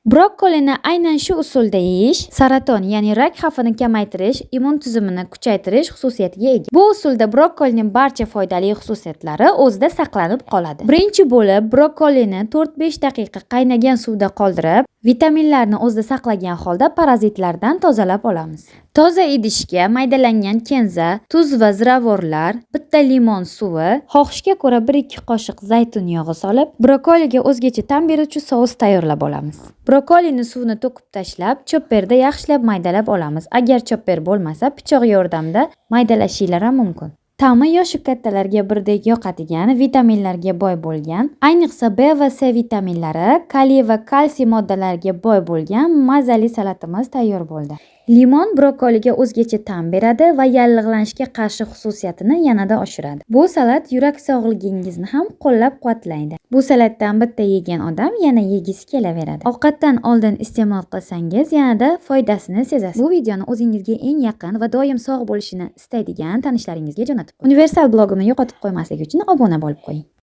Brokkolini aynan shu usulda yeyish saraton, ya'ni rak xavfini kamaytirish, immun tizimini kuchaytirish xususiyatiga ega. Bu usulda brokkolining barcha foydali xususiyatlari o'zida saqlanib qoladi. Birinchi bo'lib brokkolini 4-5 daqiqa qaynagan suvda qoldirib, vitaminlarni o'zida saqlagan holda parazitlardan tozalab olamiz. Toza idishga maydalangan kenza, tuz va ziravorlar, bitta limon suvi, xohishga ko'ra 1-2 qoshiq zaytun yog'i solib, brokkoliga o'zgacha ta'm beruvchi sous tayyorlab olamiz. Brokkolini suvini to'kib tashlab, chopperda yaxshilab maydalab olamiz. Agar chopper bo'lmasa, pichoq yordamida maydalashinglar ham mumkin. Ta'mi yoshi kattalarga birdek yoqadigan, vitaminlarga boy bo'lgan, ayniqsa B va C vitaminlari, kaliy va kalsiy moddalariga boy bo'lgan mazali salatimiz tayyor bo'ldi. Limon brokkoliga o'zgacha ta'm beradi va yallig'lanishga qarshi xususiyatini yanada oshiradi. Bu salat yurak sog'ligingizni ham qo'llab-quvvatlaydi. Bu salatdan bitta yegan odam yana yegisi kelaveradi. Ovqatdan oldin iste'mol qilsangiz yanada foydasini sezasiz. Bu videoni o'zingizga eng yaqin va doim sog' bo'lishini istaydigan tanishlaringizga jo'natib qo'ying. Universal blogimni yo'qotib qo'ymaslik uchun obuna bo'lib qo'ying.